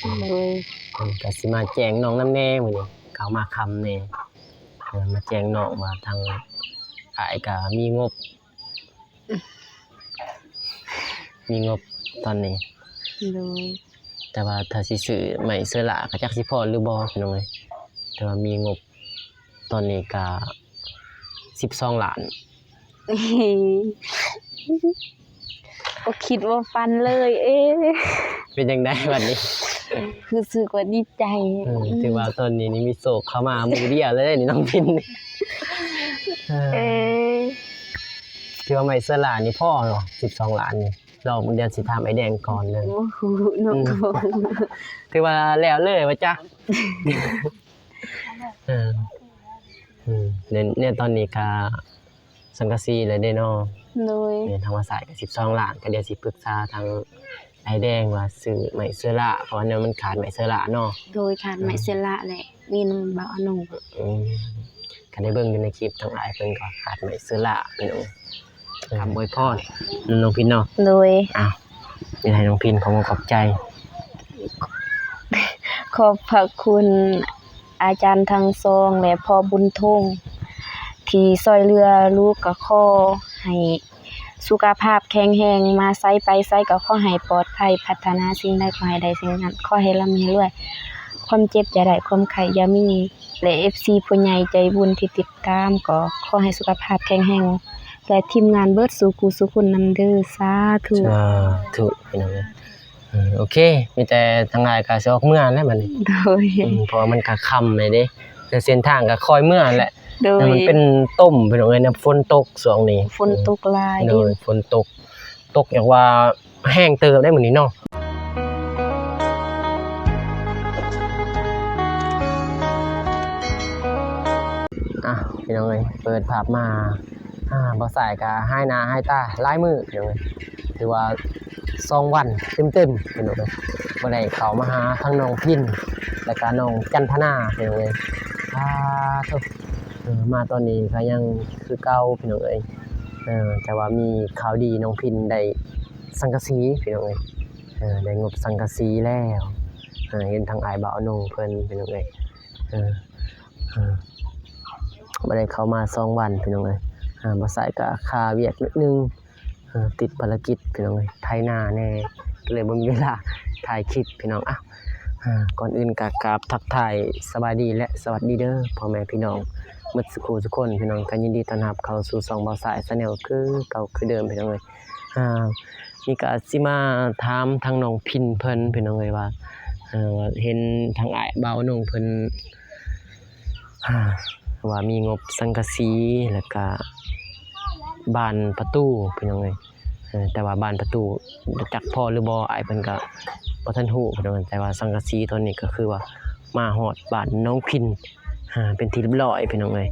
ໂດຍ ເອີ ກໍຊິມາແຈ້ງນ້ອງນຳແດ່ ມື້ນີ້ເຂົ້າມາຄ່ຳແດ່ ເອີ ມາແຈ້ງນ້ອງວ່າທາງອ້າຍກໍມີງົບ ມີງົບຕອນນີ້ ໂດຍ ແຕ່ວ່າຖ້າຊິຊື້ໄມ້ເຊີລາກໍຈັກຊິພໍຫຼືບໍ່ ພີ່ນ້ອງເອີຍ ແຕ່ວ່າມີງົບຕອນນີ້ກໍສິບສອງລ້ານ. ບໍ່ຄິດບໍ່ຝັນເລີຍ ເອ ເປັນຈັ່ງໃດບັດນີ້? ຮູ້ສຶກວ່າດີໃຈ ເອີ ອືມ ຖືວ່າຕອນນີ້ນີ້ມີໂຊກເຂົ້າມາມື້ດຽວເລີຍນີ້ ນ້ອງພິນ ເອີ ເອີ ຖືວ່າໄມ້ເຊີລານີ້ພໍເນາະ ສິບສອງລ້ານນີ້ ລອງເບິ່ງ ດຽວຊິຖາມອ້າຍແດງກ່ອນເດີ ບໍ່ຮູ້ເນາະ ອືມ ຖືວ່າແລ້ວເລີຍວ່າຈັກ ເອີ ອືມ ແນວ ແນວຕອນນີ້ກະສັງກະສີແລ້ວເດ້ເນາະ ໂດຍ ແມ່ນທາງວ່າສາຍກະສິບສອງລ້ານ ກະດຽວຊິປຶກສາທາງອ້າຍແດງວ່າຊື້ໄມ້ເຊີລາ ເພາະວ່າແນວມັນຂາດໄມ້ເຊີລາເນາະ ໂດຍ ຂາດໄມ້ເຊີລາແຫຼະ ມີນຳບ່າວອານົງ ອືມ ກະໄດ້ເບິ່ງຢູ່ໃນຄລິບ ທາງອ້າຍເພິ່ນກໍຂາດໄມ້ເຊີລາ ພີ່ນ້ອງ ຄຳອວຍພອນ ນ້ອງພິນເນາະ ໂດຍ ອ້າວ ຢາກໃຫ້ນ້ອງພິນຂອບອົກຂອບໃຈ ຂອບພະຄຸນອາຈານທັງສອງ ແລະ ພໍ່ບຸນທົງ ທີ່ຊ່ວຍເຫຼືອລູກ ກໍຂໍໃຫ້ສຸຂະພາບແຂງແຮງ ມາໃສໄປໃສກໍຂໍໃຫ້ປອດໄພ ປາດຖະໜາສິ່ງໃດກໍໃຫ້ໄດ້ສິ່ງນັ້ນ ຂໍໃຫ້ລ່ຳໃຫ້ລວຍ ຄວາມເຈັບຢ່າໄດ້ ຄວາມໄຂ້ຢ່າມີ ແລະ ເອັຟຊີຜູ້ໃຫຍ່ໃຈບຸນທີ່ຕິດຕາມ ກໍຂໍໃຫ້ສຸຂະພາບແຂງແຮງ ແລະ ທີມງານເບິດສູ່ຜູ້ສູ່ຄົນນຳເດີ ສາທຸ ສາທຸ ພີ່ນ້ອງເອີຍ ເອີ ໂອເຄ ມີແຕ່ທາງອ້າຍກໍຊິອອກເມືອແລ້ວບັດນີ້ ໂດຍ ອືມ ເພາະວ່າມັນກໍຄ່ຳແລ້ວເດ້ ແລະ ເສັ້ນທາງກໍຄ່ອຍເມືອແຫຼະ ໂດຍ ແຕ່ມັນເປັນຕົມ ພີ່ນ້ອງເອີຍ ຍາມຝົນຕົກຊ່ວງນີ້ ຝົນຕົກຫຼາຍ ໂດຍ ຝົນຕົກ ຕົກຢ່າງວ່າ ແຮງເຕີບໄດ໋ມື້ນີ້ເນາະ ອ່ະ ພີ່ນ້ອງເອີຍ ເປີດພາບມາ ອ່າ ບ່າວສາຍກະຫາຍໜ້າຫາຍຕາຫຼາຍມື້ ພີ່ນ້ອງເອີຍ ຖືວ່າສອງວັນເຕັມໆ ພີ່ນ້ອງເອີຍ ບໍ່ໄດ້ເຂົ້າມາຫາທັງນ້ອງພິນ ແລ້ວກະນ້ອງຈັນທະນາ ພີ່ນ້ອງເອີຍ ສາທຸ ເອີ ມາຕອນນີ້ກະຍັງຄືເກົ່າ ພີ່ນ້ອງເອີຍ ເອີ ແຕ່ວ່າມີຂ່າວດີ ນ້ອງພິນໄດ້ ສັງກະສີ ພີ່ນ້ອງເອີຍ ເອີ ໄດ້ງົບສັງກະສີແລ້ວ ເອີ ເຫັນທາງອ້າຍບ່າວອານົງເພິ່ນ ພີ່ນ້ອງເອີຍ ເອີ ເອີ ບໍ່ໄດ້ເຂົ້າມາສອງວັນ ພີ່ນ້ອງເອີຍ ເອີ ບ່າວສາຍກະຄາວຽກນິດໜຶ່ງ ເອີ ຕິດພາລະກິດ ພີ່ນ້ອງເອີຍ ໄຖນາແດ່ ກໍເລີຍບໍ່ມີເວລາຖ່າຍຄລິບ ພີ່ນ້ອງ ອ່ະ ເອີ ກ່ອນອື່ນກະກາບທັກທາຍສະບາຍດີ ແລະ ສະຫວັດດີເດີ ພໍ່ແມ່ພີ່ນ້ອງໝົດສູ່ຜູ້ສູ່ຄົນ ພີ່ນ້ອງ ກໍຍິນດີຕ້ອນຮັບເຂົ້າສູ່ຊ່ອງບ່າວສາຍ Channel ຄືເກົ່າຄືເດີມ ພີ່ນ້ອງເອີຍ ອ່າ ນີ້ກໍຊິມາຖາມທາງນ້ອງພິນເພິ່ນ ພີ່ນ້ອງເອີຍ ວ່າ ເອີ ເຫັນທາງອ້າຍບ່າວອານົງເພິ່ນ ອ່າ ວ່າມີງົບສັງກະສີ ແລ້ວກະບານປະຕູ ພີ່ນ້ອງເອີຍ ເອີ ແຕ່ວ່າບານປະຕູຈັກພໍຫຼືບໍ່ ອ້າຍເພິ່ນກະບໍ່ທັນຮູ້ ພີ່ນ້ອງເອີຍ ແຕ່ວ່າສັງກະສີຕອນນີ້ກໍຄືວ່າມາຮອດບ້ານນ້ອງພິນ ອ່າ ເປັນທີ່ຮຽບຮ້ອຍ ພີ່ນ້ອງເອີຍ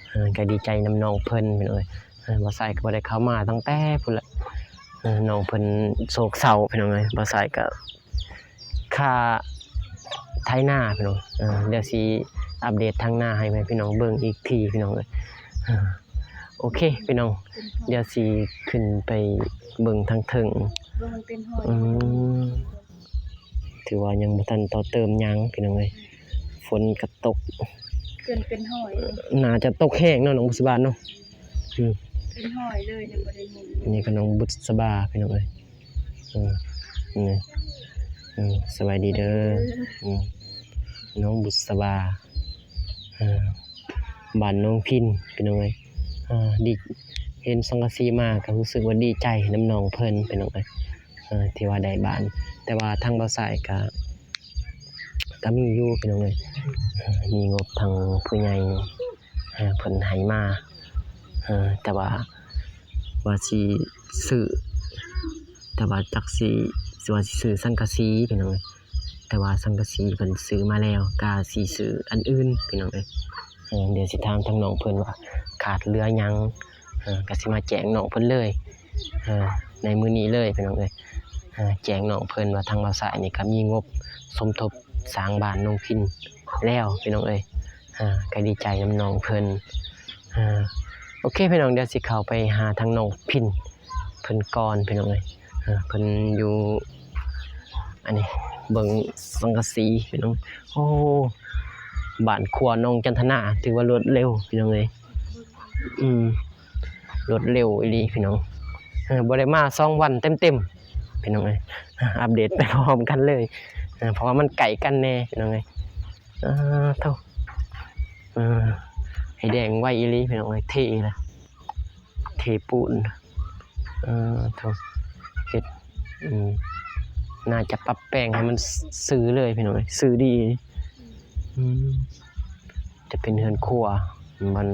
ເອີ ກໍດີໃຈນຳນ້ອງເພິ່ນ ພີ່ນ້ອງເອີຍ ເອີ ບ່າວສາຍກໍບໍ່ໄດ້ເຂົ້າມາຕັ້ງແຕ່ພຸ້ນລະ ເອີ ນ້ອງເພິ່ນໂສກເສົ້າ ພີ່ນ້ອງເອີຍ ບ່າວສາຍກໍຄາໄຖນາ ພີ່ນ້ອງ ເອີ ດຽວຊິອັບເດດທາງນາໃຫ້ແມ່ພີ່ນ້ອງເບິ່ງອີກທີ ພີ່ນ້ອງເອີຍ ເອີ ໂອເຄ ພີ່ນ້ອງ ດຽວຊິຂຶ້ນໄປເບິ່ງທາງເທິງ ເບິ່ງມັນເປັນຫອຍ ອືມ ຖືວ່າຍັງບໍ່ທັນຕໍ່ເຕີມຫຍັງ ພີ່ນ້ອງເອີຍ ຝົນກໍຕົກ ຈົນເປັນຫອຍ ໜ້າຈະຕົກແຮງເນາະ ນ້ອງບຸດສະບາເນາະ ອືມ ເປັນຫອຍເລີຍ ຍັງບໍ່ໄດ້ໝູນ ນີ້ກໍນ້ອງບຸດສະບາ ພີ່ນ້ອງເອີຍ ເອີ ນີ້ ເອີ ສະບາຍດີເດີ ເອີ ອືມ ນ້ອງບຸດສະບາ ເອີ ບ້ານນ້ອງພິນ ພີ່ນ້ອງເອີຍ ເອີ ດີ ເຫັນສັງກະສີມາກໍຮູ້ສຶກວ່າດີໃຈນຳນ້ອງເພິ່ນ ພີ່ນ້ອງເອີຍ ເອີ ທີ່ວ່າໄດ້ບ້ານ ແຕ່ວ່າທາງບ່າວສາຍກໍ ກໍມີຢູ່ ພີ່ນ້ອງເອີຍ ເອີ ມີງົບທາງຜູ້ໃຫຍ່ ເອີ ເພິ່ນໃຫ້ມາ ເອີ ແຕ່ວ່າ ວ່າຊິຊື້ ແຕ່ວ່າຈັກຊິ ຊິວ່າຊິຊື້ສັງກະສີ ພີ່ນ້ອງເອີຍ ແຕ່ວ່າສັງກະສີເພິ່ນຊື້ມາແລ້ວ ກໍຊິຊື້ອັນອື່ນ ພີ່ນ້ອງເອີຍ ເອີ ດຽວຊິຖາມທາງນ້ອງເພິ່ນວ່າຂາດເຫຼືອຫຍັງ ເອີ ກໍຊິມາແຈ້ງນ້ອງເພິ່ນເລີຍ ເອີ ໃນມື້ນີ້ເລີຍ ພີ່ນ້ອງເອີຍ ເອີ ແຈ້ງນ້ອງເພິ່ນວ່າທາງບ່າວສາຍນີ້ກໍມີງົບສົມທົບສ້າງບ້ານນ້ອງພິນແລ້ວ ພີ່ນ້ອງເອີຍ ເອີ ກໍດີໃຈນຳນ້ອງເພິ່ນ ເອີ ໂອເຄ ພີ່ນ້ອງ ດຽວຊິເຂົ້າໄປຫາທາງນ້ອງພິນເພິ່ນກ່ອນ ພີ່ນ້ອງເອີຍ ເອີ ເພິ່ນຢູ່ ອັນນີ້ ເບິ່ງສັງກະສີພີ່ນ້ອງ. ໂອ້ ບ້ານຄົວນ້ອງຈັນທະນາ ຖືວ່າລວດເລັວພີ່ນ້ອງເອີຍ. ອືມ ລວດເລັວອີ່ຫຼີພີ່ນ້ອງ. ເອີ ບໍ່ໄດ້ມາສອງວັນເຕັມໆພີ່ນ້ອງເອີຍ. ອັບເດດໄປພ້ອມກັນເລີຍ ເອີ ເພາະວ່າມັນໃກ້ກັນແດ່ພີ່ນ້ອງເອີຍ. ອາ ໂທ້ ເອີ ໄອ້ແດງໄວອີ່ຫຼີພີ່ນ້ອງເອີຍ. ເທລະ ເທປູນ ເອີ ໂທ້ ເຮັດ ອືມ ໜ້າຈະປັບແປງໃຫ້ມັນ ສ- ຊື່ເລີຍພີ່ນ້ອງເອີຍ ຊື່ດີ. ອືມ ຈະເປັນເຮືອນຄົວ ມັນ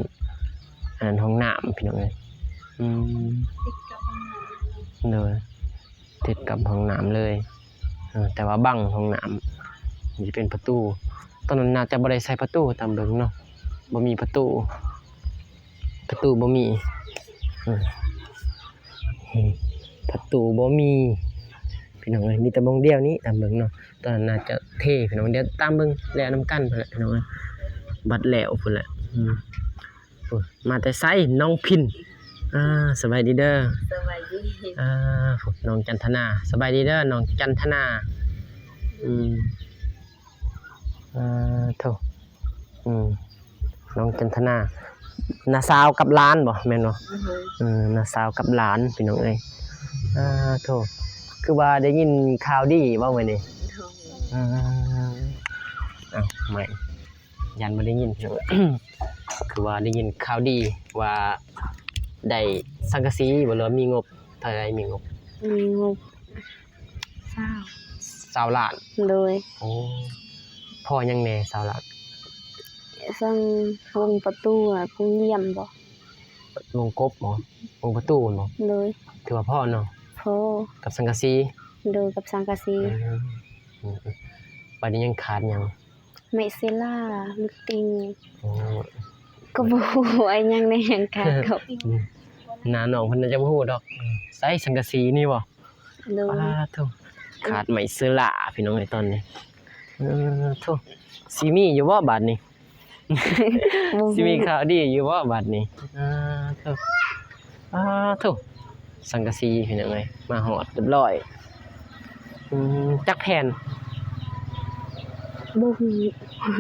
ອັນນັ້ນ ຫ້ອງນ້ຳພີ່ນ້ອງເອີຍ. ອືມ ຕິດກັບຫ້ອງນ້ຳເລີຍ ໂດຍ ຕິດກັບຫ້ອງນ້ຳເລີຍ. ເອີ ແຕ່ວ່າບັງຫ້ອງນ້ຳ ມັນຈະເປັນປະຕູ. ຕອນນັ້ນໜ້າຈະບໍ່ໄດ້ໃສ່ປະຕູຕາມເບິ່ງເນາະ ບໍ່ມີປະຕູ ປະຕູບໍ່ມີ ເອີ ປະຕູບໍ່ມີພີ່ນ້ອງເອີຍ. ມີແຕ່ບ່ອນດຽວນີ້ຕາມເບິ່ງເນາະ. ຕອນນັ້ນໜ້າຈະເທພີ່ນ້ອງ ດຽວຕາມເບິ່ງ ແລ້ວນຳກັນພຸ້ນແຫຼະພີ່ນ້ອງເອີຍ. ບັດແລ້ວພຸ້ນແຫຼະ ອືມ ໂອ້ຍ ມາແຕ່ໃສ ນ້ອງພິນ? ອ່າ ສະບາຍດີເດີ. ສະບາຍດີ. ອ່າ ນ້ອງຈັນທະນາ ສະບາຍດີເດີ ນ້ອງຈັນທະນາ. ອືມ ອ່າ ໂທ້ ອືມ ນ້ອງຈັນທະນາ ນ້າສາວກັບຫຼານບໍ່ ແມ່ນບໍ່? ອືຮຶ ເອີ ນ້າສາວກັບຫຼານພີ່ນ້ອງເອີຍ. ອ່າ ໂທ້ ຄືວ່າໄດ້ຍິນຂ່າວດີບໍ່ມື້ນີ້? ໂດຍ ອືມ ເອົ້າ ໄໝ ຢ້ານບໍ່ໄດ້ຍິນ. ຄືວ່າໄດ້ຍິນຂ່າວດີວ່າໄດ້ສັງກະສີບໍ່ ຫຼືວ່າມີງົບເທົ່າໃດ? ມີງົບ ມີງົບຊາວ ຊາວລ້ານ. ໂດຍ ໂອ້ ພໍຫຍັງແດ່ຊາວລ້ານ? ສັງວົງປະຕູ ວົງຢ້ຽມບໍ ວົງກົບບໍ ວົງປະຕູແມ່ນບໍ? ໂດຍ ຖືວ່າພໍເນາະ. ພໍ ກັບສັງກະສີ. ໂດຍ ກັບສັງກະສີ. ເອີ ອືມ ບາດນີ້ຍັງຂາດຫຍັງ? ໄມ້ເຊລາ ລູກຕິ່ງ. ໂອ້ ກໍບໍ່ຮູ້ວ່າຫຍັງແດ່ ຍັງຂາດເຂົາ. ໜ້ານ້ອງເພິ່ນໜ້າຈະບໍ່ຮູ້ດອກ. ໃສ່ສັງກະສີນີ້ບໍ? ໂດຍ ປາໂທ້ ຂາດໄມ້ເຊລາພີ່ນ້ອງເອີຍຕອນນີ້. ເອີ ໂທ້ ຊິມີຢູ່ບໍ່ບາດນີ້? ບໍ່ຮູ້ ຊິມີຂ່າວດີຢູ່ບໍ່ບາດນີ້? ເອີ ໂທ້ ປາໂທ້ ສັງກະສີພີ່ນ້ອງເອີຍ ມາຮອດຮຽບຮ້ອຍ. ອືມ ຈັກແຜ່ນ? ບໍ່ຮູ້.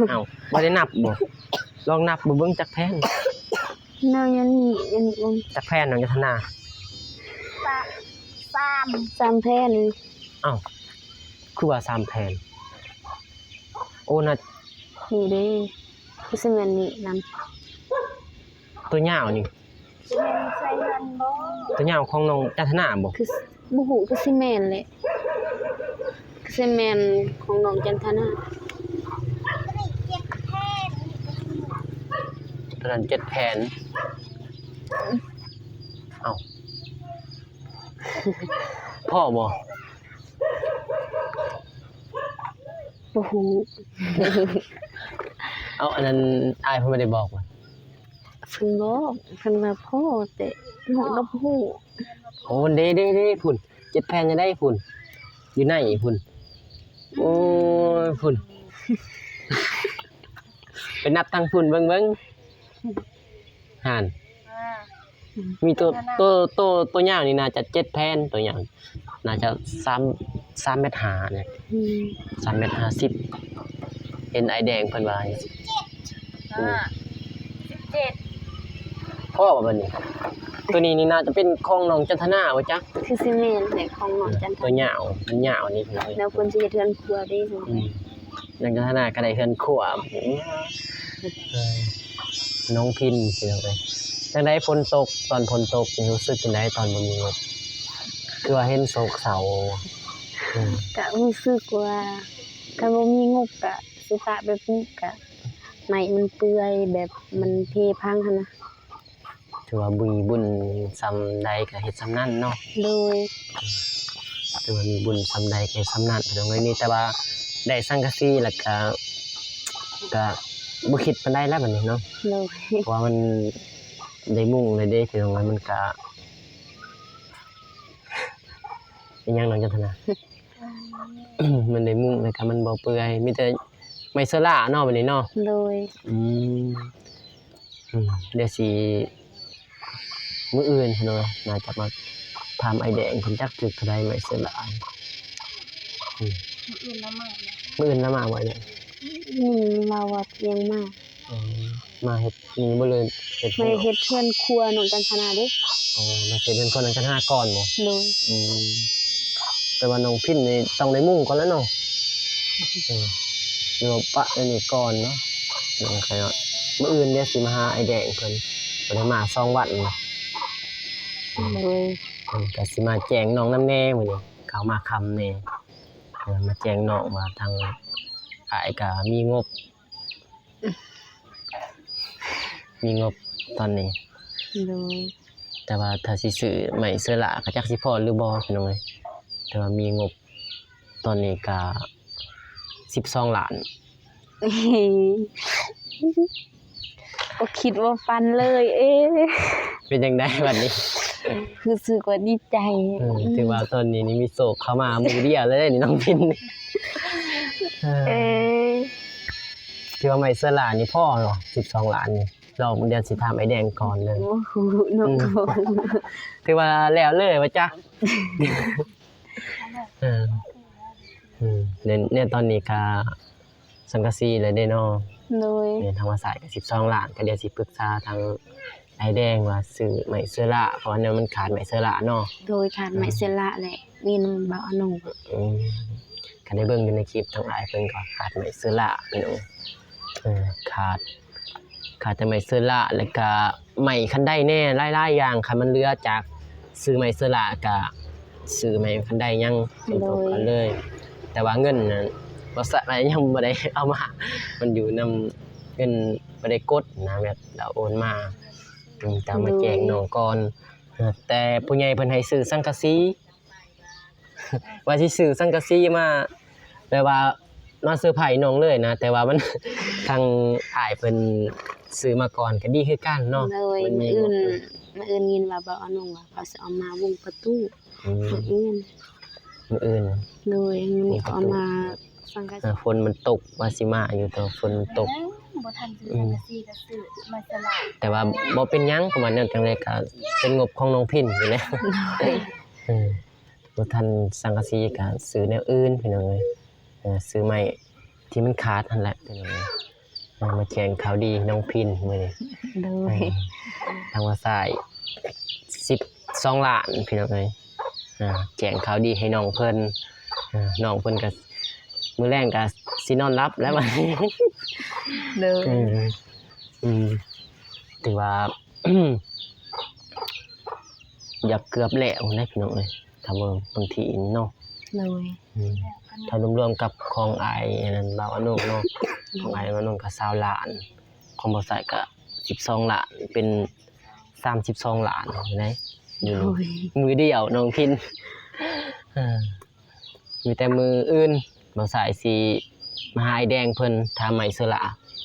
ເອົ້າ ບໍ່ໄດ້ນັບບໍ? ລອງນັບເບິ່ງ ຈັກແຜ່ນ? ແນວອັນນີ້ ອັນນີ້ ຈັກແຜ່ນນ້ອງຈັນທະນາ? ສາມ ສາມ ສາມແຜ່ນ. ເອົ້າ ຄືວ່າສາມແຜ່ນ? ໂອ້ ນະ ນີ້ເດ້ ຄືຊິແມ່ນນີ້ນຳ ຕົວຍາວນີ້ ຊິແມ່ນໃສ່ຫັ້ນບໍ່? ຕົວຍາວຂອງນ້ອງຈັນທະນາບໍ່? ຄື ບໍ່ຮູ້ ຄືຊິແມ່ນແຫຼະ ຄືຊິແມ່ນຂອງນ້ອງຈັນທະນາ. ຕົວນັ້ນເຈັດແຜ່ນ. ເອົ້າ ພໍບໍ່? ບໍ່ຮູ້. ເອົ້າ ອັນນັ້ນອ້າຍເພິ່ນບໍ່ໄດ້ບອກຫວາ? ເພິ່ນບອກ ເພິ່ນວ່າພໍ ແຕ່ນ້ອງກໍບໍ່ຮູ້. ໂອ້ ເດ້ໆໆ ພຸ້ນ ເຈັດແຜ່ນຢູ່ໃດພຸ້ນ ຢູ່ໃນພຸ້ນ. ໂອ້ຍ ພຸ້ນ ໄປນັບທາງພຸ້ນເບິ່ງໆ ຫັ້ນ ມີໂຕ ໂຕ ໂຕ ໂຕຍາວນີ້ໜ້າຈະເຈັດແຜ່ນ ໂຕຍາວໜ້າຈະສາມ ສາມແມັດຫ້ານີ້ ອືມ ສາມແມັດຫ້າສິບ. ເຫັນອ້າຍແດງເພິ່ນວ່າ ສິບເຈັດ ອືມ ສິບເຈັດ ພໍບໍ່ບັດນີ້? ໂຕນີ້ນີ້ໜ້າຈະເປັນຂອງນ້ອງຈັນທະນາບໍ່ຈັກ? ຄືຊິແມ່ນແຫຼະ ຂອງນ້ອງຈັນທະນາ ໂຕຍາວ ມັນຍາວນີ້ ແລ້ວເພິ່ນຊິເຮັດເຮືອນຄົວເດ້. ອືມ ນ້ອງຈັນທະນາກໍໄດ້ເຮືອນຄົວ ເອີ ນ້ອງພິນ ພີ່ນ້ອງເອີຍ. ຈັ່ງໃດຝົນຕົກ ຕອນຝົນຕົກນີ້ຮູ້ສຶກຈັ່ງໃດຕອນບໍ່ມີງົບ? ຄືວ່າເຫັນໂສກເສົ້າ ອືມ ກະຮູ້ສຶກວ່າ ຄັນບໍ່ມີງົບກະ ສະພາບແບບນີ້ກະ ໄມ້ມັນເປື່ອຍ ແບບມັນເພພັງຫັ້ນນະ. ຖືວ່າມີບຸນສ່ຳໃດກໍເຮັດສ່ຳນັ້ນເນາະ. ໂດຍ ຖືວ່າມີບຸນສ່ຳໃດກໍເຮັດສ່ຳນັ້ນ ພີ່ນ້ອງເອີຍ. ນີ້ແຕ່ວ່າໄດ້ສັງກະສີແລ້ວກະ ກະບໍ່ຄິດປານໃດແລ້ວບັດນີ້ເນາະ. ໂດຍ ເພາະວ່າມັນໄດ້ມຸງແລ້ວເດ້ ພີ່ນ້ອງເອີຍ. ມັນກະ ອີຫຍັງນ້ອງຈັນທະນາ? ມັນໄດ້ມຸງແລ້ວກໍມັນບໍ່ເປື່ອຍ ມີແຕ່ໄມ້ເຊື້ອລາເນາະບັດນີ້ເນາະ. ໂດຍ ອືມ ອືມ ດຽວຊິ ມື້ອື່ນເນາະ ໜ້າຈະມາຖາມອ້າຍແດງເພິ່ນຈັກຖືກເທົ່າໃດໄມ້ເຊື້ອລາ. ອືມ ມື້ອື່ນລະມາແຫຼະ ມື້ອື່ນລະມາບໍ່ແຫຼະ? ນີ້ລາວວ່າຍັງມາ ອໍ ມາເຮັດນີ້ບໍ່ ຫຼືເຮັດ ມາເຮັດເຮືອນຄົວນ້ອງຈັນທະນາເດ້. ອໍ ມາເຮັດເຮືອນຄົວນ້ອງຈັນທະນາກ່ອນບໍ່? ໂດຍ. ອືມ ແຕ່ວ່ານ້ອງພິນນີ້ຕ້ອງໄດ້ມຸງກ່ອນແລ້ວເນາະ. ເອີ ຫຼືວ່າປະໄວ້ນີ້ກ່ອນເນາະ ມື້ອື່ນດຽວຊິມາຫາອ້າຍແດງເພິ່ນ ບໍ່ໄດ້ມາສອງວັນ. ໂດຍ. ເອີ ກໍຊິມາແຈ້ງນ້ອງນຳແດ່ ມື້ນີ້ເຂົ້າມາຄ່ຳແດ່ ເອີ ມາແຈ້ງນ້ອງວ່າທາງອ້າຍກໍມີງົບ ມີງົບຕອນນີ້. ໂດຍ. ແຕ່ວ່າຖ້າຊິຊື້ໄມ້ເຊີລາກໍຈັກຊິພໍຫຼືບໍ່ ພີ່ນ້ອງເອີຍ ແຕ່ວ່າມີງົບຕອນນີ້ກໍສິບສອງລ້ານ. ບໍ່ຄິດບໍ່ຝັນເລີຍ ເອ. ເປັນຈັ່ງໃດບັດນີ້? ຮູ້ສຶກວ່າດີໃຈ. ເອີ ອືມ ຖືວ່າຕອນນີ້ນີ້ມີໂຊກເຂົ້າມາມື້ດຽວເລີຍເດ້ນີ້ ນ້ອງພິນ. ເອີ ເອີ ຖືວ່າໄມ້ເຊີລານີ້ພໍເນາະ ສິບສອງລ້ານນີ້. ລອງ ດຽວຊິຖາມອ້າຍແດງກ່ອນເດີ. ໂອ້ໂຫ ນ້ອງ ອືມ ກໍ ຖືວ່າແລ້ວເລີຍວ່າຈັກ. ເອີ ອືມ ແນວ ແນວຕອນນີ້ກະສັງກະສີແລ້ວເດ້ເນາະ. ໂດຍ. ແມ່ນທາງວ່າສາຍກະສິບສອງລ້ານ ກະດຽວຊິປຶກສາທາງອ້າຍແດງວ່າຊື້ໄມ້ເຊີລາ ເພາະວ່າແນວມັນຂາດໄມ້ເຊີລາເນາະ. ໂດຍ ຂາດໄມ້ເຊີລາແຫຼະ ມີນຳບ່າວອານົງ. ອືມ ກະໄດ້ເບິ່ງຢູ່ໃນຄລິບ ທາງອ້າຍເພິ່ນກໍຂາດໄມ້ເຊີລາ ພີ່ນ້ອງ. ເອີ ຂາດ ຂາດແຕ່ໄມ້ເຊີລາ ແລ້ວກະໄມ້ຄັນໄດແດ່ ຫຼາຍໆຢ່າງ. ຄັນມັນເຫຼືອຈາກຊື້ໄມ້ເຊີລາ ກະຊື້ໄມ້ຄັນໄດຍັງ ໂດຍ ເປັນຕົ້ນກັນເລີຍ. ແຕ່ວ່າເງິນນັ້ນ ບໍ່ສະ ຍັງບໍ່ໄດ້ເອົາມາ ມັນຢູ່ນຳ ເງິນບໍ່ໄດ້ກົດນະ ແບບລາວໂອນມາ. ອືມ ແຕ່ເອົາມາແຈ້ງ ໂດຍ ນ້ອງກ່ອນ. ເອີ ແຕ່ຜູ້ໃຫຍ່ເພິ່ນໃຫ້ຊື້ສັງກະສີ ວ່າຊິຊື້ສັງກະສີມາ ແບບວ່າມາເຊີໄພນ້ອງເລີຍນະ ແຕ່ວ່າມັນ ທາງອ້າຍເພິ່ນຊື້ມາກ່ອນກໍດີຄືກັນເນາະ. ໂດຍ. ມື້ອື່ນ ມື້ອື່ນຍິນວ່າບ່າວອານົງວ່າເຂົາຊິເອົາມາວຸ້ງປະຕູ. ອືມ ມື້ອື່ນ ມື້ອື່ນ. ໂດຍ. ມື້ນີ້ເຂົາເອົາມາສັງກະສີ. ເອີ ຝົນມັນຕົກ ວ່າຊິມາຢູ່ ແຕ່ວ່າຝົນມັນຕົກ. ຍັງບໍ່ທັນຊື້ ອືມ ສັງກະສີກໍຊື້ໄມ້ສະຫຼາດ ແຕ່ວ່າບໍ່ເປັນຫຍັງ ປະມານນັ້ນ. ຈັ່ງໃດກໍເປັນງົບຂອງນ້ອງພິນຢູ່ແລ້ວ. ໂດຍ. ເອີ ບໍ່ທັນສັງກະສີກະຊື້ແນວອື່ນ ພີ່ນ້ອງເອີຍ. ເອີ ຊື້ໄມ້ທີ່ມັນຂາດຫັ້ນແຫຼະ ພີ່ນ້ອງເອີຍ. ເອີ ມາແຈ້ງຂ່າວດີນ້ອງພິນມື້ນີ້. ໂດຍ. ເອີ ທາງວ່າສາຍສິບສອງລ້ານ ພີ່ນ້ອງເອີຍ. ເອີ ແຈ້ງຂ່າວດີໃຫ້ນ້ອງເພິ່ນ. ເອີ ນ້ອງເພິ່ນກະ ມື້ແລງກະຊິນອນຫຼັບແລ້ວບັດນີ້. ໂດຍ. ເອີ ອືມ ຖືວ່າ ຢາກເກືອບແລ້ວແຫຼະ ພີ່ນ້ອງເອີຍ ຖ້າເບິ່ງພື້ນທີ່ເນາະ. ໂດຍ. ອືມ ຖ້າລວມໆກັບຂອງອ້າຍອັນນັ້ນ ບ່າວອານົງເນາະ ຂອງອ້າຍບ່າວອານົງກໍຊາວລ້ານ ຂອງບ່າວສາຍກໍສິບສອງລ້ານ ເປັນສາມສິບສອງລ້ານໄດ໋. ໂດຍ. ມື້ດຽວນ້ອງພິນ ເອີ ມີແຕ່ມື້ອື່ນບ່າວສາຍຊິມາຫາອ້າຍແດງເພິ່ນ ຖາມໄມ້ເຊີລາ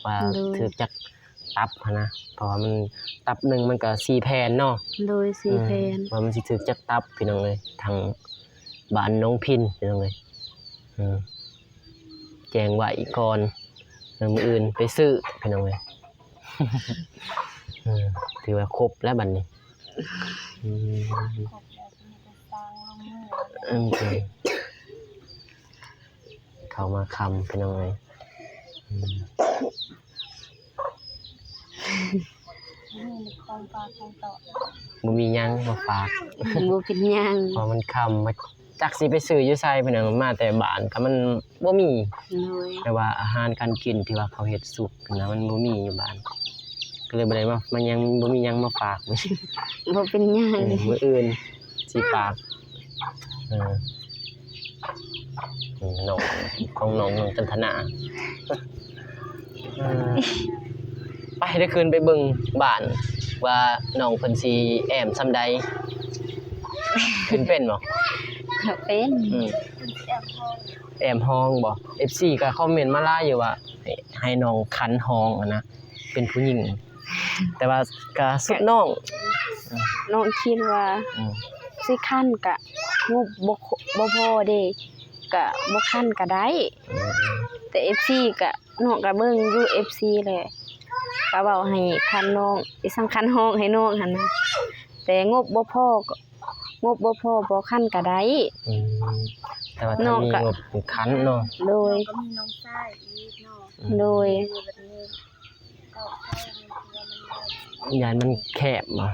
ວ່າ ໂດຍ ຖືກຈັກຕັບຫັ້ນນະ ເພາະວ່າມັນ ຕັບໜຶ່ງມັນກໍສີ່ແຜ່ນເນາະ. ໂດຍ. ສີ່ແຜ່ນ. ເອີ ວ່າມັນຊິຖືກຈັກຕັບ ພີ່ນ້ອງເອີຍ ທາງບ້ານນ້ອງພິນ ພີ່ນ້ອງເອີຍ. ເອີ ແຈ້ງໄວ້ກ່ອນ ແລ້ວມື້ອື່ນໄປຊື້ ພີ່ນ້ອງເອີຍ. ເອີ ຖືວ່າຄົບແລ້ວບັດນີ້. ອືມ ເອີ ເຂົ້າມາຄ່ຳ ພີ່ນ້ອງເອີຍ. ອືມ ບໍ່ມີຫຍັງມາຝາກ ບໍ່ເປັນຫຍັງ ເພາະມັນຄ່ຳ ມາ ຈັກຊິໄປຊື້ຢູ່ໃສ ພີ່ນ້ອງ. ມາແຕ່ບ້ານກໍມັນບໍ່ມີ. ໂດຍ. ແຕ່ວ່າອາຫານການກິນທີ່ວ່າເຂົາເຮັດສຸກນະ ມັນບໍ່ມີຢູ່ບ້ານ ກໍເລີຍບໍ່ໄດ້ມາ ມາຫຍັງ ບໍ່ມີຫຍັງມາຝາກ. ບໍ່ເປັນຫຍັງ. ເອີ ມື້ອື່ນຊິຝາກ. ເອີ ນ້ອງ ຂອງນ້ອງ ນ້ອງຈັນທະນາ. ເອີ ໄປ ໄດ້ຂຶ້ນໄປເບິ່ງບ້ານວ່ານ້ອງເພິ່ນຊິແອ້ມສ່ຳໃດ. ຂຶ້ນເປັນບໍ່? ເປັນ. ອືມ ແອ້ມຮ້ອງບໍ່? ເອັຟຊີກໍຄອມເມັນມາຫຼາຍຢູ່ວ່າ ໃຫ້ ໃຫ້ນ້ອງຂັນຮ້ອງຫັ້ນນະ ເປັນຜູ້ຍິງ ແຕ່ວ່າກະສຸດນ້ອງ. ນ້ອງຄິດວ່າ ອືມ ຊິຂັນກະງົບບໍ່ ບໍ່ພໍເດ້ ກະບໍ່ຂັນກະໄດ້. ອືມ ແຕ່ເອັຟຊີກະ ນ້ອງກະເບິ່ງຢູ່ເອັຟຊີແຫຼະ ກະເວົ້າໃຫ້ຂັນນ້ອງ ອີສັງຂັນຮ້ອງໃຫ້ນ້ອງຫັ້ນນະ ແຕ່ງົບບໍ່ພໍ ງົບບໍ່ພໍ ບໍ່ຂັນກະໄດ້. ອືມ ແຕ່ວ່າຖ້າມີງົບຄັນເນາະ ໂດຍ ກໍມີນ້ອງຊາຍອີກເນາະ ອືມ ໂດຍ ຢູ່ແບບນີ້ ຢ້ານມັນແຄບບໍ່?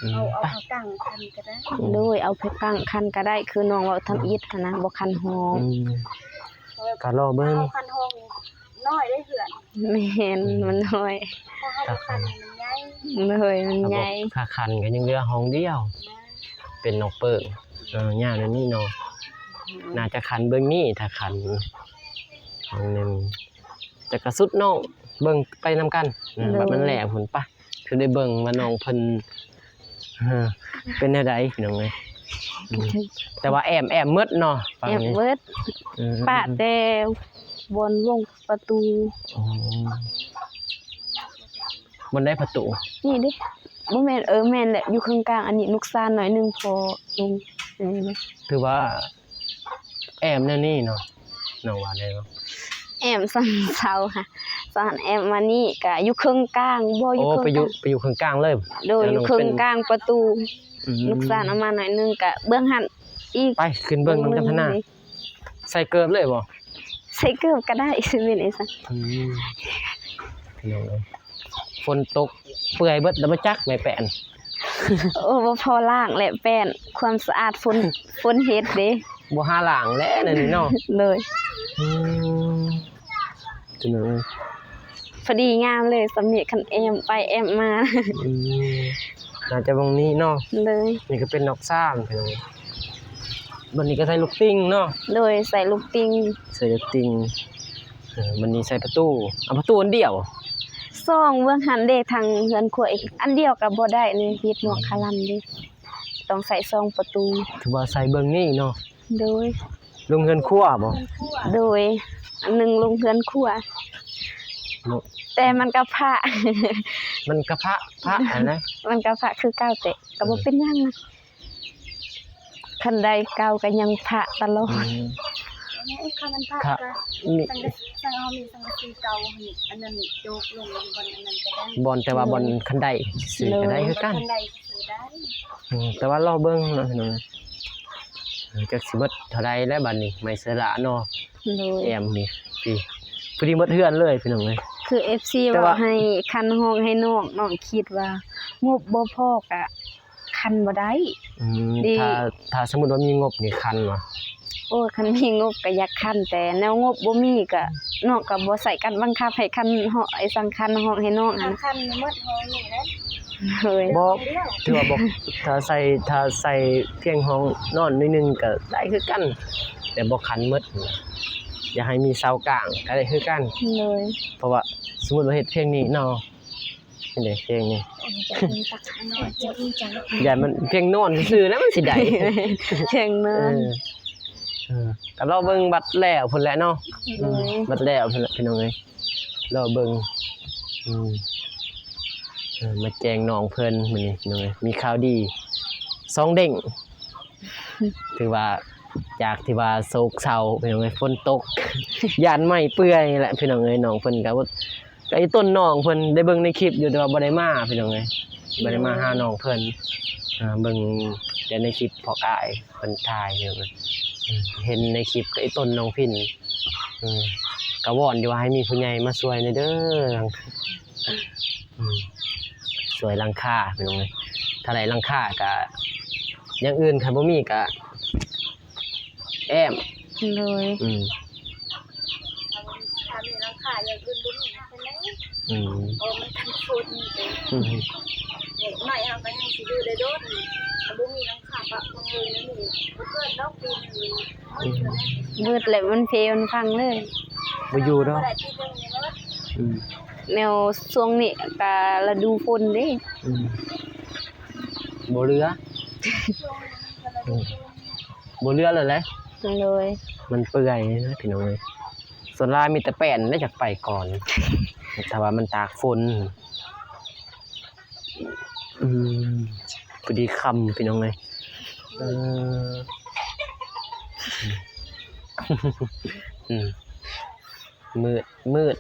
ອືມ ເອົາ ເອົາ ໄປ ເອົາຕັ້ງຄັນກໍໄດ້ ໂດຍ ເອົາໄປຕັ້ງຄັນກໍໄດ້ ຄືນ້ອງເວົ້າທຳອິດຫັ້ນນະ ບໍ່ຄັນຮອງ ອືມ ກໍລໍເບິ່ງ ຄັນຮອງນ້ອຍໄດ້ເຮືອນ ແມ່ນ ອືມ ມັນນ້ອຍ ຖ້າຄັນມັນໃຫຍ່ ໂດຍ ມັນໃຫຍ່ ຖ້າຄັນກໍຍັງເຫຼືອຫ້ອງດຽວ ແມ່ນ ເປັນນ້ອງເປີ້ງ ເອີ ຍາວແນວນີ້ເນາະ ອືມ ໜ້າຈະຄັນເບິ່ງນີ້ ຖ້າຄັນຫ້ອງໜຶ່ງ ແຕ່ກໍສຸດນ້ອງເບິ່ງໄປນຳກັນ ໂດຍ ບັດມັນແລ້ວພຸ້ນປະ ຄືໄດ້ເບິ່ງວ່ານ້ອງເພິ່ນ ເອີ ເປັນແນວໃດພີ່ນ້ອງເອີຍ ອືມ ແຕ່ວ່າແອ້ມ ແອ້ມໝົດເນາະ ແອ້ມໝົດ ເອີ ປະແຕ່ບ່ອນວົງປະຕູ ອໍ ບ່ອນໃດປະຕູ? ນີ້ເດ້ ບໍ່ແມ່ນ ເອີ ແມ່ນແຫຼະ ຢູ່ເຄິ່ງກາງ ອັນນີ້ລູກຊານໜ້ອຍໜຶ່ງ ພໍລົງ ເອີ ຖືວ່າ ແອ້ມແນວນີ້ເນາະ ນ້ອງວ່າແນວ ແອ້ມຊັ້ນເຊົາຫະ ຊັ້ນແອ້ມມານີ້ກະຢູ່ເຄິ່ງກາງ ບໍ່ຢູ່ເຄິ່ງກາງ ໄປຢູ່ເຄິ່ງກາງເລີຍ ໂດຍ ຢູ່ເຄິ່ງກາງປະຕູ ອືມ ລູກຊານອອກມາໜ້ອຍໜຶ່ງ ກະເບື້ອງຫັ້ນອີກ ໄປຂຶ້ນເບິ່ງນຳກັນຫັ້ນນະ ໃສ່ເກີບເລີຍບໍ່? ໃສ່ເກີບກໍໄດ້ ຊິເປັນອີ່ຫຍັງ ອືມ ພີ່ນ້ອງເອີຍ ຝົນຕົກເປື່ອຍເບິດແລ້ວບໍ່ຈັກ ໄມ້ແປ້ນ ໂອ້ ບໍ່ພໍລ້າງແຫຼະແປ້ນ ຄວາມສະອາດຝົນ ຝົນເຮັດເດ້ ບໍ່ຫາລ້າງແຫຼະແນວນີ້ເນາະ ໂດຍ ອືມ ພີ່ນ້ອງເອີຍ ພໍດີງາມເລີຍ ສ່ຳນີ້ຄັນແອ້ມໄປແອ້ມມາ ອືມ ໜ້າຈະໝ່ອງນີ້ເນາະ ໂດຍ ນີ້ກໍເປັນນອກຊ້າງ ພີ່ນ້ອງ ບັດນີ້ກໍໃສ່ລູກຕິ່ງເນາະ ໂດຍ ໃສ່ລູກຕິ່ງ ໃສ່ລູກຕິ່ງ ເອີ ບັດນີ້ໃສ່ປະຕູ ເອົາປະຕູອັນດຽວ ສອງ ເບື້ອງຫັ້ນເດ້ ທາງເຮືອນຄົວອີກອັນດຽວກໍບໍ່ໄດ້ເລີຍ ເຮັດໝວກຄາລຳເດ້ ຕ້ອງໃສ່ສອງປະຕູ ຖືວ່າໃສ່ເບື້ອງນີ້ເນາະ ໂດຍ ລົງເຮືອນຄົວບໍ່? ໂດຍ ອັນໜຶ່ງລົງເຮືອນຄົວ ໂດຍ ແຕ່ມັນກໍພະ ມັນກໍພະ ພະຫັ້ນນະ ມັນກໍພະຄືເກົ່າ ແຕ່ກໍບໍ່ເປັນຫຍັງນະ ອືມ ຄັນໄດ້ເກົ່າກໍຍັງພະຕະຫຼອດ ອືມ ຄັນມັນພະ ພະ ກໍ ນີ້ ສັງກະ ສັງ ເຮົາມີສັງກະສີເກົ່າ ອັນນັ້ນໂຈກລົງບ່ອນອັນນັ້ນກໍໄດ້ ບ່ອນ ແຕ່ວ່າ ໂດຍ ບ່ອນຄັນໄດຊື່ໆ ໂດຍ ກໍໄດ້ຄືກັນ ຄັນໄດຊື່ໆໄດ້ ອືມ ແຕ່ວ່າລໍເບິ່ງເນາະ ພີ່ນ້ອງ ຈັກຊິເບິດເທົ່າໃດແລ້ວບັດນີ້ ໄມ້ເສືອລາເນາະ ໂດຍ ແອ້ມນີ້ ນີ້ ພໍດີໝົດເຮືອນເລີຍ ພີ່ນ້ອງເອີຍ ຄືເອັຟຊີ ແຕ່ວ່າ ເວົ້າໃຫ້ຄັນຮ້ອງໃຫ້ນ້ອງ ນ້ອງຄິດວ່າງົບບໍ່ພໍກະຄັນບໍ່ໄດ້ ອືມ ດີ ຖ້າ ຖ້າສົມມຸດວ່າມີງົບນີ້ຄັນບໍ່? ໂອ້ຍ ຄັນມີງົບກະຢາກຄັນ ແຕ່ແນວງົບບໍ່ມີກະ ນ້ອງກະບໍ່ໃຊ້ການບັງຄັບໃຫ້ຄັນ ເຮົາ ໄອ້ສັງຄັນຮ້ອງໃຫ້ນ້ອງຫັ້ນ ຄັນໝົດຫ້ອງນີ້ແຫຼະ ໂດຍ ບໍ່ ຖືວ່າບໍ່ ຖ້າໃສ່ ຖ້າໃສ່ພຽງຫ້ອງນອນໜ້ອຍໜຶ່ງກໍໄດ້ຄືກັນ ແຕ່ບໍ່ຄັນໝົດ ຢາກໃຫ້ມີເສົາກາງກໍໄດ້ຄືກັນ ໂດຍ ເພາະວ່າສົມມຸດວ່າເຮັດພຽງນີ້ເນາະ ເຮັດໄດ້ພຽງນີ້ ຢ້ານມັນພຽງນອນຊື່ໆ ແລ້ວມັນຊິໄດ້ ພຽງນອນ ເອີ ເອີ ກໍລໍເບິ່ງບັດແລ້ວພຸ້ນແຫຼະເນາະ ໂດຍ ບັດແລ້ວພຸ້ນແຫຼະ ພີ່ນ້ອງເອີຍ ລໍເບິ່ງ ອືມ ເອີ ມາແຈ້ງນ້ອງເພິ່ນມື້ນີ້ ພີ່ນ້ອງເອີຍ ມີຂ່າວດີສອງເດ້ງ ຖືວ່າຈາກທີ່ວ່າໂສກເສົ້າ ພີ່ນ້ອງເອີຍ ຝົນຕົກ ຢ້ານໄມ້ເປື່ອຍແຫຼະ ພີ່ນ້ອງເອີຍ ນ້ອງເພິ່ນກໍ ກໍອີ່ຕົນນ້ອງເພິ່ນໄດ້ເບິ່ງໃນຄລິບຢູ່ ແຕ່ວ່າບໍ່ໄດ້ມາ ພີ່ນ້ອງເອີຍ ບໍ່ໄດ້ມາຫານ້ອງເພິ່ນ ເບິ່ງແຕ່ໃນຄລິບພວກອ້າຍເພິ່ນຖ່າຍ ເຫັນໃນຄລິບກໍອີ່ຕົນນ້ອງພິນ ກໍວອນຢູ່ວ່າໃຫ້ມີຜູ້ໃຫຍ່ມາຊ່ວຍແດ່ເດີ ອືມ ຊ່ວຍຫຼັງຄາ ພີ່ນ້ອງເອີຍ ຖ້າໄດ້ຫຼັງຄາກະ ຢ່າງອື່ນຄັນບໍ່ມີກະແອ້ມ ໂດຍ ອືມ ຖ້າມີຫຼັງຄາຢ່າງອື່ນບໍ່ມີແລ້ວ ອືມ ເອີ ມັນກັນຝົນ ອືມ ເດັກນ້ອຍເຮົາກໍຍັງຊິຢູ່ໄດ້ດົນ ຖ້າບໍ່ມີຫຼັງຄາປະບັງເອີນນີ້ ບໍ່ເກີດດອກປີໜຶ່ງ ອືມ ເບິດແລ້ວ ມັນເພມັນພັງເລີຍ ບໍ່ຢູ່ດອກ ບໍ່ໄດ້ປີໜຶ່ງນີ້ເນາະ ອືມ ແນວຊ່ວງນີ້ກະລະດູຝົນເດ້ ອືມ ບໍ່ເຫຼືອ ອືມ ບໍ່ເຫຼືອແລ້ວແຫຼະ ໂດຍ ມັນເປື່ອຍນະ ພີ່ນ້ອງເອີຍ ສ່ວນຫຼາຍມີແຕ່ແປ້ນແຫຼະຢາກໄປກ່ອນ ຖ້າວ່າມັນຕາກຝົນ ອືມ ພໍດີຄ່ຳ ພີ່ນ້ອງເອີຍ ເອີ ອືມ ມືດ ມືດ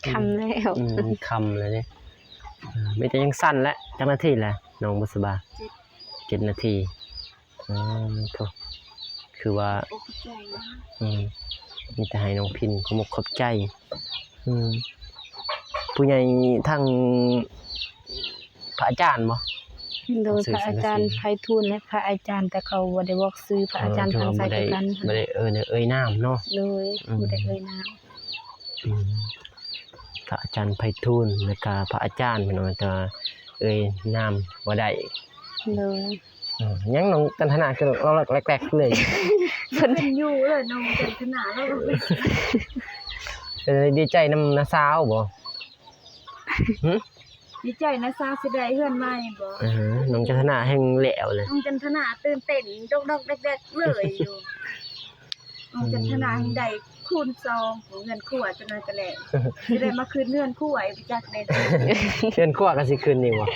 ຄ່ຳແລ້ວ ອືມ ຄ່ຳແລ້ວເດ້ ເອີ ມີແຕ່ຍັງສັ້ນແຫຼະ ຈັກນາທີແຫຼະ ນ້ອງບຸດສະບາ? ເຈັດ ເຈັດນາທີ ອືມ ໂທ້ ຄືວ່າ ໂອ້ ຂອບໃຈນະ ອືມ ມີແຕ່ໃຫ້ນ້ອງພິນຂອບອົກຂອບໃຈ. ອືມ ຜູ້ໃຫຍ່ທາງພະອາຈານບໍ? ໂດຍ ພະອາຈານໄພທູນ ແລະ ພະອາຈານ ແຕ່ເຂົາບໍ່ໄດ້ບອກຊື່ ພະອາຈານທາງໃສຄືກັນ ບໍ່ໄດ້ເອີ່ຍ ເອີ່ຍນາມເນາະ. ໂດຍ ອືມ ບໍ່ໄດ້ເອີ່ຍນາມ. ອືມ ພະອາຈານໄພທູນ ແລ້ວກະພະອາຈານ ພີ່ນ້ອງ ແຕ່ວ່າເອີ່ຍນາມບໍ່ໄດ້. ໂດຍ ອືມ ຫຍັງນ້ອງຈັນທະນາຄືລອກໆແຫຼກໆເລີຍ? ເພິ່ນ ເພິ່ນຢູ່ເລີຍ ນ້ອງຈັນທະນາລາວ ເອີ ດີໃຈນຳນ້າສາວບໍ? ຫຶ? ດີໃຈນ້າສາວຊິໄດ້ເຮືອນໃໝ່ບໍ? ເອີ ນ້ອງຈັນທະນາແຮ່ງແລ້ວເລີຍ ນ້ອງຈັນທະນາຕື່ນເຕັ້ນດອກໆແດກໆເລີຍຢູ່. ນ້ອງຈັນທະນາແຮ່ງໄດ້ຄູນສອງຂອງເຮືອນຄົວ ຈັກໜ້ອຍກະແລ້ວ ຊິໄດ້ມາຂຶ້ນເຮືອນຄົວອີກ ບໍ່ຈັກແດ່ ເຮືອນຄົວກະຊິຂຶ້ນອີກບໍ່?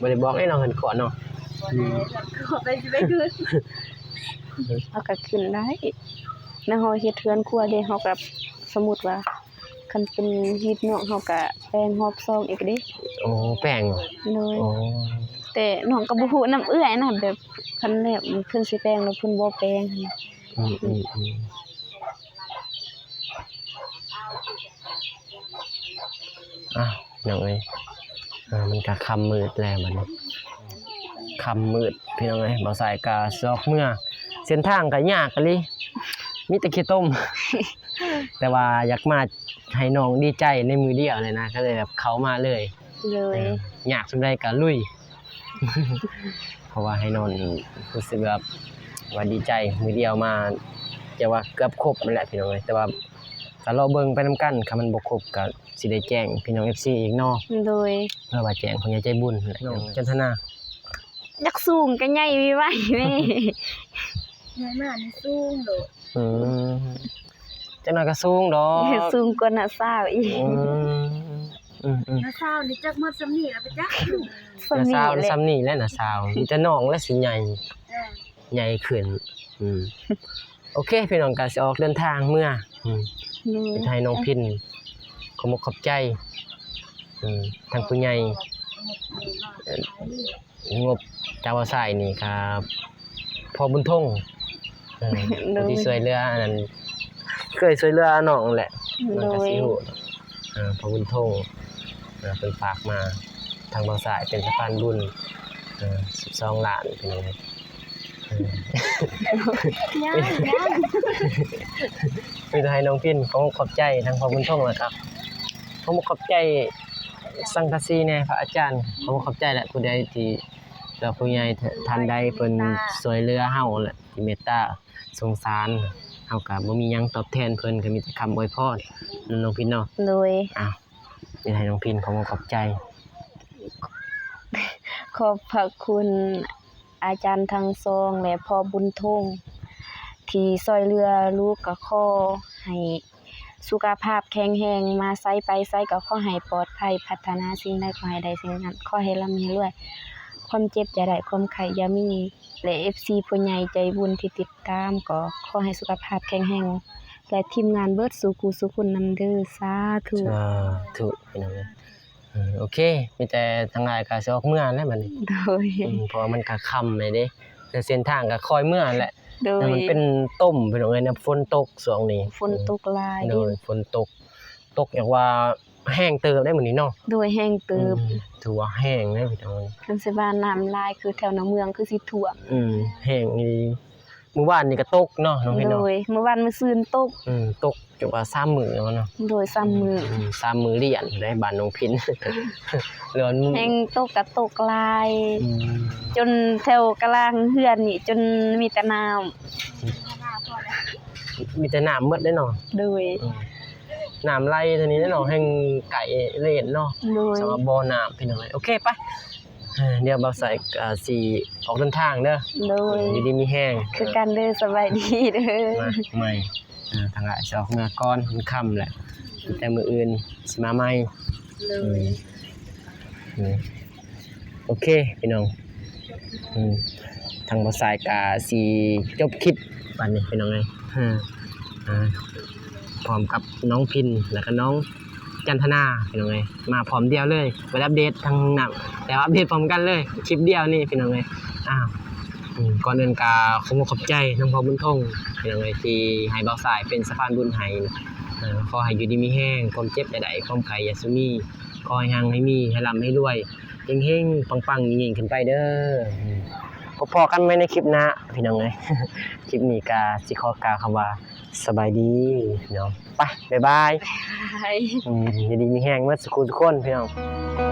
ບໍ່ໄດ້ບອກເດ້ເນາະ ເຮືອນຄົວເນາະ. ບໍ່ໄດ້ ອືມ ເຮືອນຄົວໄປຊິໄປຂຶ້ນ ເຮົາກະຂຶ້ນໄດ້ ແລ້ວເຮົາເຮັດເຮືອນຄົວເດ້ ເຮົາກະ ສົມມຸດວ່າ ຄັນເປັນຮີດນ້ອງເຮົາກະແປງຮອບສອງອີກເດ້. ໂອ້ ແປງເຫາະ? ໂດຍ ໂອ້ ແຕ່ນ້ອງກະບໍ່ຮູ້ນຳເອື້ອຍນະ ແບບຄັນແບບເພິ່ນຊິແປງແລ້ວເພິ່ນບໍ່ແປງຫັ້ນນະ. ອືມ ອືມ ອືມ ອ້າວ ນ້ອງເອີຍ ເອີ ມັນກະຄ່ຳມືດແລ້ວບັດນີ້ ຄ່ຳມືດພີ່ນ້ອງເອີຍ. ບ່າວສາຍກະຊິອອກເມືອ ເສັ້ນທາງກະຍາກອີ່ຫຼີ ມີແຕ່ຂີ້ຕົມ ແຕ່ວ່າຢາກມາໃຫ້ນ້ອງດີໃຈໃນມື້ດຽວເລີຍນະ ກະເລີຍແບບເຂົ້າມາເລີຍ. ໂດຍ ເອີ ຍາກສ່ຳໃດກະລຸຍ ເພາະວ່າໃຫ້ນ້ອງຮູ້ສຶກແບບວ່າດີໃຈ ມື້ດຽວມາ ຈະວ່າເກືອບຄົບຫັ້ນແຫຼະພີ່ນ້ອງເອີຍ. ແຕ່ວ່າກະລໍເບິ່ງໄປນຳກັນ ຄັນມັນບໍ່ຄົບກະຊິໄດ້ແຈ້ງພີ່ນ້ອງເອັຟຊີອີກເນາະ. ໂດຍ ຫຼືວ່າແຈ້ງຜູ້ໃຫຍ່ໃຈບຸນຫັ້ນແຫຼະ ນ້ອງຈັນທະນາ. ຢາກສູງກະໃຫຍ່ໄວໆແມ່ ໃຫຍ່ມາກນີ້ສູງໂລດ. ອືມ ຈັກໜ້ອຍກະສູງດອກ ສູງກວ່ານ້າສາວອີກ. ອືມ ອືມ ອືມ ນ້າສາວນີ້ຈັກໝົດສ່ຳນີ້ລະໄປຈັກ ສ່ຳນີ້ແຫຼະ ສ່ຳນີ້ແຫຼະນ້າສາວ ມີແຕ່ນ້ອງແຫຼະຊິໃຫຍ່ ເອີ ໃຫຍ່ຂຶ້ນ. ອືມ ໂອເຄ ພີ່ນ້ອງກະຊິອອກເດີນທາງເມືອ. ອືມ ໂດຍ ໃຫ້ນ້ອງພິນຂອບອົກຂອບໃຈ ອືມ ທາງຜູ້ໃຫຍ່ ເອີ ງົບຈາວາຊາຍນີ້ກະພໍ່ບຸນທົງ ເອີ ໂດຍ ຜູ້ທີ່ຊ່ວຍເຫຼືອອັນນັ້ນ ເຄີຍຊ່ວຍເຫຼືອນ້ອງແຫຼະ ໂດຍ ນ້ອງກະຊິຮູ້ ເອີ ພໍ່ບຸນທົງ ເອີ ເພິ່ນຝາກມາທາງບ່າວສາຍເປັນສະພານບຸນ ເອີ ສິບສອງລ້ານ ພີ່ນ້ອງເອີຍ. ເອີ ຍັງ ຍັງ ມີແຕ່ໃຫ້ນ້ອງພິນຂອບອົກຂອບໃຈທາງພໍ່ບຸນທົງ ແລ້ວກະຂໍຂອບໃຈສັງກະສີແດ່ ພະອາຈານ ຂໍຂອບໃຈແຫຼະ ຜູ້ໃດທີ່ ແລ້ວຜູ້ໃຫຍ່ທ່ານໃດເພິ່ນຊ່ວຍເຫຼືອເຮົາແຫຼະ ທີ່ເມດຕາສົງສານ ເຮົາກະບໍ່ມີຫຍັງຕອບແທນເພິ່ນ ກະມີແຕ່ຄຳອວຍພອນເນາະ ນ້ອງພິນເນາະ. ໂດຍ ອ້າວ ມີແຕ່ໃຫ້ນ້ອງພິນຂອບອົກຂອບໃຈ. ຂອບພະຄຸນອາຈານທັງສອງ ແລະ ພໍ່ບຸນທົງ ທີ່ຊ່ວຍເຫຼືອລູກ ກະຂໍໃຫ້ສຸຂະພາບແຂງແຮງ ມາໃສໄປໃສກະຂໍໃຫ້ປອດໄພ ປາດຖະໜາສິ່ງໃດຂໍໃຫ້ໄດ້ສິ່ງນັ້ນ ຂໍໃຫ້ລ່ຳໃຫ້ລວຍ ຄວາມເຈັບຢ່າໄດ້ ຄວາມໄຂ້ຢ່າມີ ແລະ ເອັຟຊີຜູ້ໃຫຍ່ໃຈບຸນທີ່ຕິດຕາມ ກໍຂໍໃຫ້ສຸຂະພາບແຂງແຮງ ແລະ ທີມງານເບິດສູ່ຄູ່ສູ່ຄົນນຳເດີ ສາທຸ ສາທຸ ພີ່ນ້ອງເອີຍ. ເອີ ໂອເຄ ມີແຕ່ທາງອ້າຍກະຊິອອກເມືອແລ້ວບັດນີ້ ໂດຍ ອືມ ເພາະວ່າມັນກະຄ່ຳແລ້ວເດ້ ແລະ ເສັ້ນທາງກະຄ່ອຍເມືອແຫຼະ ໂດຍ ແຕ່ມັນເປັນຕົມ ພີ່ນ້ອງເອີຍ ຍາມຝົນຕົກຊ່ວງນີ້ ຝົນຕົກຫຼາຍ ໂດຍ ຝົນຕົກ ຕົກຢ່າງວ່າແຮງເຕີບໄດ໋ມື້ນີ້ເນາະ ໂດຍ ແຮງເຕີບ ອືມ ຖືວ່າແຮງເດ້ພີ່ນ້ອງ ຄັນຊິວ່ານ້ຳຫຼາຍຄືແຖວໃນເມືອງຄືຊິຖ້ວມ ອືມ ແຮງອີ່ຫຼີ. ມື້ວານນີ້ກະຕົກເນາະ ນ້ອງພິນເນາະ ໂດຍ ມື້ວານມື້ຊືນຕົກ ອືມ ຕົກຈົນວ່າສາມມື້ແລ້ວເນາະ ໂດຍ ສາມມື້ ອືມ ສາມມື້ລຽນໄດ໋ ບ້ານນ້ອງພິນ ແຮງຕົກກະຕົກຫຼາຍ ອືມ ຈົນແຖວກະລາງເຮືອນນີ້ຈົນມີແຕ່ນ້ຳ ມີແຕ່ນ້ຳໝົດເດ້ເນາະ ໂດຍ ອືມ ນ້ຳໄຫຼເທົ່ານີ້ເນາະ ແຮງໄກເລນເນາະ ໂດຍ ສຳລັບບໍ່ນ້ຳ ພີ່ນ້ອງເອີຍ. ໂອເຄ ໄປ ດຽວບ່າວສາຍກະຊິອອກເດີນທາງເດີ ໂດຍ ຢູ່ດີມີແຮງ ຄືກັນເດີ ສະບາຍດີເດີ ມາໃໝ່ ທາງອ້າຍຊິອອກເມືອກ່ອນ ມັນຄ່ຳແຫຼະ ແຕ່ມື້ອື່ນຊິມາໃໝ່ ໂດຍ ອືມ ໂອເຄ ພີ່ນ້ອງ ອືມ ທາງບ່າວສາຍກະຊິຈົບຄລິບບັດນີ້ ພີ່ນ້ອງເອີຍ ເອີ ພ້ອມກັບນ້ອງພິນ ແລ້ວກະນ້ອງຈັນທະນາ ພີ່ນ້ອງເອີຍ ມາພ້ອມດຽວເລີຍ ບໍ່ໄດ້ອັບເດດທາງນ້ຳ ແຕ່ວ່າອັບເດດພ້ອມກັນເລີຍ ຄລິບດຽວນີ້ ພີ່ນ້ອງເອີຍ. ອ້າວ ອືມ ກ່ອນອື່ນກະຂໍຂອບໃຈນຳພໍ່ບຸນທົງ ພີ່ນ້ອງເອີຍ ທີ່ໃຫ້ບ່າວຊາຍເປັນສະພານບຸນໃຫ້. ເອີ ຂໍໃຫ້ຢູ່ດີມີແຮງ ຄວາມເຈັບຢ່າໄດ້ ຄວາມໄຂ້ຢ່າສູ່ມີ ຂໍໃຫ້ຮັ່ງໃຫ້ມີ ໃຫ້ລ່ຳໃຫ້ລວຍ ເຮັງໆ ປັງໆ ຍິ່ງໆ ຂຶ້ນໄປເດີ. ອືມ ພົບພໍ້ກັນໃໝ່ໃນຄລິບໜ້າ ພີ່ນ້ອງເອີຍ. ຄລິບນີ້ກະຊິຂໍກ່າວຄຳວ່າ ສະບາຍດີເນາະ ໄປ ບາຍບາຍ ບາຍ ອືມ ຢູ່ດີມີແຮງເໝິດສູ່ຄູ່ທຸກຄົນ ພີ່ນ້ອງ.